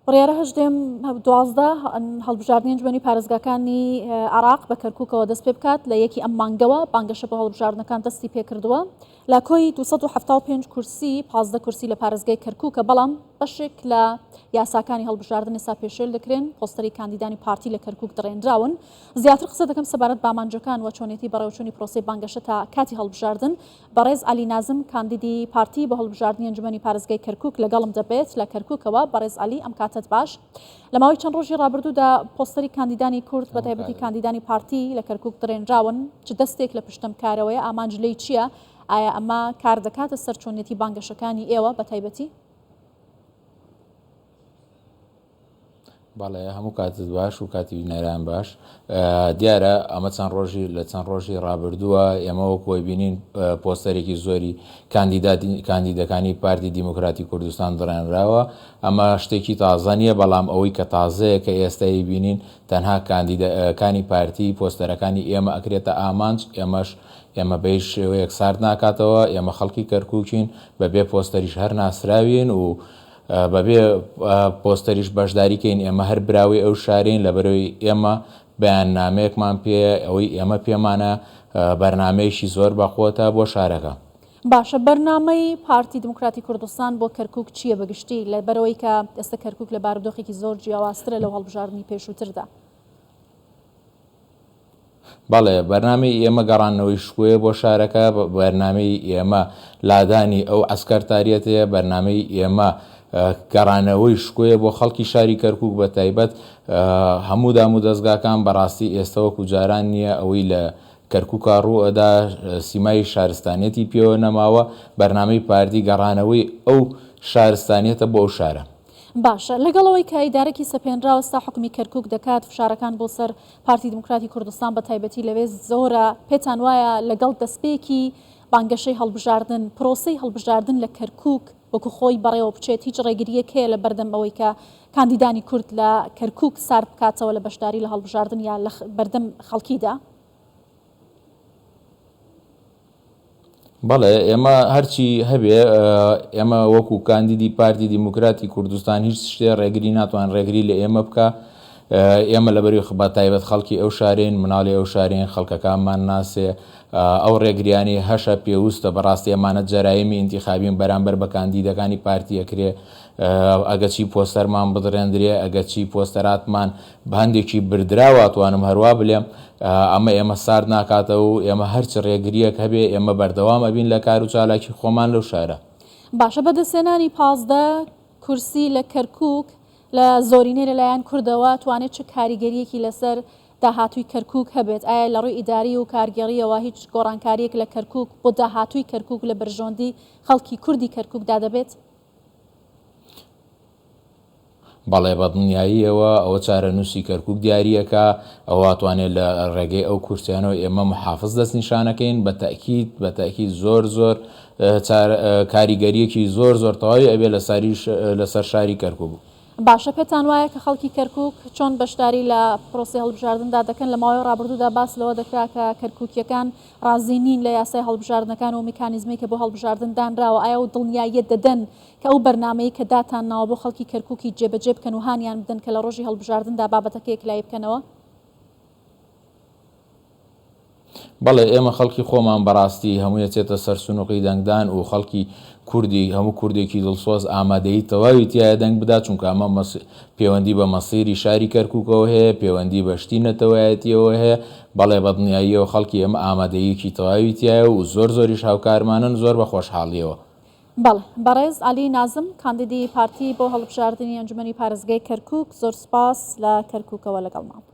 بڕیارە هەژدەم 12 هەڵبژاردنی ئەنجومەنی پارێزگاکانی عێراق بە کەرکوکەوە دەست پێ بکات لە یەکی ئەم مانگەوە بانگەشە بۆ هەڵبژاردنەکان دەستی پێکردووە لە کۆی 275 کورسی 15 کورسی لە پارێزگای کەرکوکە بەڵام بەشێک لە یاساکانی هەڵبژاردن ئێستا پێشێل دەکرێن پۆستەری کاندیدانی پارتی لە کەرکوک دڕێنراون زیاتر قسە دەکەم سەبارەت بە ئامانجەکان و چۆنێتی بەڕێوەچوونی پرۆسەی بانگەشە تا کاتی هەڵبژاردن بەڕێز عەلی نازم کاندیدی پارتی بۆ هەڵبژاردنی ئەنجومەنی پارێزگای کەرکوک لەگەڵم دەبێت لە کەرکوکەوە. بەڕێز عەلی ئەم کاتەت باش. لە ماوەی چەند ڕۆژی ڕابردوودا پۆستەری کاندیدانی کورد بە تایبەتی کاندیدانی پارتی لە کەرکوک دڕێنراون، چ دەستێک لە پشت ئەم کارەوەیە، ئامانج لێی چییە؟ ئایا ئەمە کار دەکاتە سەر چۆنیەتی بانگەشەکانی ئێوە بە تایبەتی؟ بەڵێ هەموو کاتت باش و کاتی بینەران باش دیارە ئەمە چەند ڕۆژی لە چەند ڕۆژی ڕابردووە ئێمە وەک خۆی بینین پۆستەرێکی زۆری کاندیداتی کاندیدەکانی پارتی دیموکراتی کوردستان دڕێنراوە ئەمە شتێکی تازە نییە بەڵام ئەوەی کە تازەیە کە ئێستای بینین تەنها کاندیدەکانی پارتی پۆستەرەکانی ئێمە ئەکرێتە ئامانج ئێمەش ئێمە بە هیچ شێوەیەک سارد ناکاتەوە ئێمە خەڵکی کەرکووکین بەبێ پۆستەریش هەر ناسراوین و بەبێ پۆستەریش بەشداری کەین ئێمە هەر براوەی ئەو شارەین لەبەرئەوەی ئێمە بەیاننامەیەکمان پێیە ئەوەی ئێمە پێمانە بەرنامەیەکی زۆر بەقوەتە بۆ شارەکە. باشە بەرنامەی پارتی دیموکراتی کوردستان بۆ کەرکوک چییە بەگشتی لەبەرئەوەی کە ئێستا کەرکوک لە بارودۆخێکی زۆر جیاوازترە لەو هەڵبژاردنی پێشووتردا؟ بەڵێ، بەرنامەی ئێمە گەڕاندنەوەی شکۆیە بۆ شارەکە، بەرنامەی ئێمە لادانی ئەو عەسکەرتاریەتەیە، بەرنامەی ئێمە گەڕانەوەی شکۆیە بۆ خەڵکی شاری کەرکوک بە تایبەت هەموو دامودەزگاکان، بەڕاستی ئێستە وەکو جاران نییە، ئەوەی لە کەرکوکا ڕووئەدا سیمای شارستانیەتی پێوە نەماوە، بەرنامەی پارتی گەڕانەوەی ئەو شارستانیەتە بۆ ئەو شارە. باشە لەگەڵ ئەوەی کە ئیدارەکی سەپێنراوە ستا حوکمی کەرکوک دەکات فشارەکان بۆ سەر پارتی دیموکراتی کوردستان بە تایبەتی لەوێ زۆرە پێتان وایە لەگەڵ دەستپێکی بانگەشەی هەڵبژاردن پرۆسەی هەڵبژاردن لە کەرکوک وەکو خۆی بەڕێوە بچێت هیچ ڕێگرییەک هەیە لە بەردەم ئەوەی کە کاندیدانی کورد لە کەرکوک سارد بکاتەوە لە بەشداری لە هەڵبژاردن یا لە بەردەم خەڵکیدا؟ بەڵێ ئێمە هەرچی هەبێ ئێمە وەکو کاندیدی پارتی دیموکراتی کوردستان هیچ شتێ ڕێگری ناتوان ڕێگری لە ئێمە بکە ئێمە لەبەری بە تایبەت خەڵکی ئەو شارین مناڵی ئەو شارین خەڵکەکانمان ناسێ ئەو ڕێگریانی هەشە پێویستە بەڕاستی ئەمانە جەرایمی ئینتیخابین بەرامبەر بە کاندیدەکانی پارتی ئەکرێ ئەگەچی پۆستەرمان بدڕێندرێ ئەگەچی پۆستەراتمان بە هەندێکی بردراوە ئەتوانم هەروا بلێم ئەمە ئێمە سارد ناکاتەوە و ئێمە هەرچ ڕێگرییەک هەبێ ئێمە بەردەوام ئەبین لە کار و چالاکی خۆمان لەو شارە. باشە بەدەستهێنانی 15 کورسی لە کەرکوک لە زۆرینەی لەلایەن کوردەوە توانێت چ کاریگەرییەکی لەسەر داهاتووی کەرکوک هەبێت؟ ئایا لە ڕووی ئیداری و کارگێڕییەوە هیچ گۆڕانکارییەک لە کەرکوک بۆ داهاتووی کەرکوک لە بەرژەوەندی خەڵکی کوردی کەرکوکدا دەبێت؟ بەڵێ بەدڵنیاییەوە ئەوە چارەنووسی کەرکوک دیارییەکا، ئەوە ئەتوانێ لە ڕێگەی ئەو کورسیانەوە ئێمە محافز دەستنیشانەکەین، بە تەئکید بە تەئکید زۆر زۆر کاریگەرییەکی زۆر زۆر تەواوی ئەبێ لەسەر شاری کەرکوک. باشە پێتان وایە کە خەڵکی کەرکوک چۆن بەشداری لە پرۆسەی هەڵبژاردندا دەکەن؟ لە ماوەی ڕابردوودا باس لەوە دەکرا کە کەرکوکییەکان ڕازی نین لە یاسای هەڵبژاردنەکان و میکانیزمەی کە بۆ هەڵبژاردن دانراوە، ئایا ئەو دڵنیاییە دەدەن کە ئەو بەرنامەی کە داتان ناوە بۆ خەڵکی کەرکوکی جێبەجێ بکەن و هانیان بدەن کە لە ڕۆژی هەڵبژاردندا بابەتەکە یەکلایی بکەنەوە؟ بەڵێ ئێمە خەڵکی خۆمان بەڕاستی هەمووی ئەچێتە سەر سنوقی دەنگدان و خەڵکی کوردی هەموو کوردێکی دڵسۆز ئامادەیی تەواوی تیایە دەنگ بدا چونکە ئەمە پەیوەندی بە مەسیری شاری کەرکوکەوە هەیە پەیوەندی بە شتی نەتەوایەتیەوە هەیە بەڵێ بەدڵنیاییەوە خەڵکی ئێمە ئامادەییەکی تەواوی تیایە و زۆر زۆریش هاوکارمانن زۆر بە خۆشحاڵیەوە. بەڵێ بەڕێز عەلی نازم کاندیدی پارتی بۆ هەڵبژاردنی ئەنجومەنی پارێزگای کەرکوک زۆر سوپاس لە کەرکوکەوە لەگەڵمان بوویت.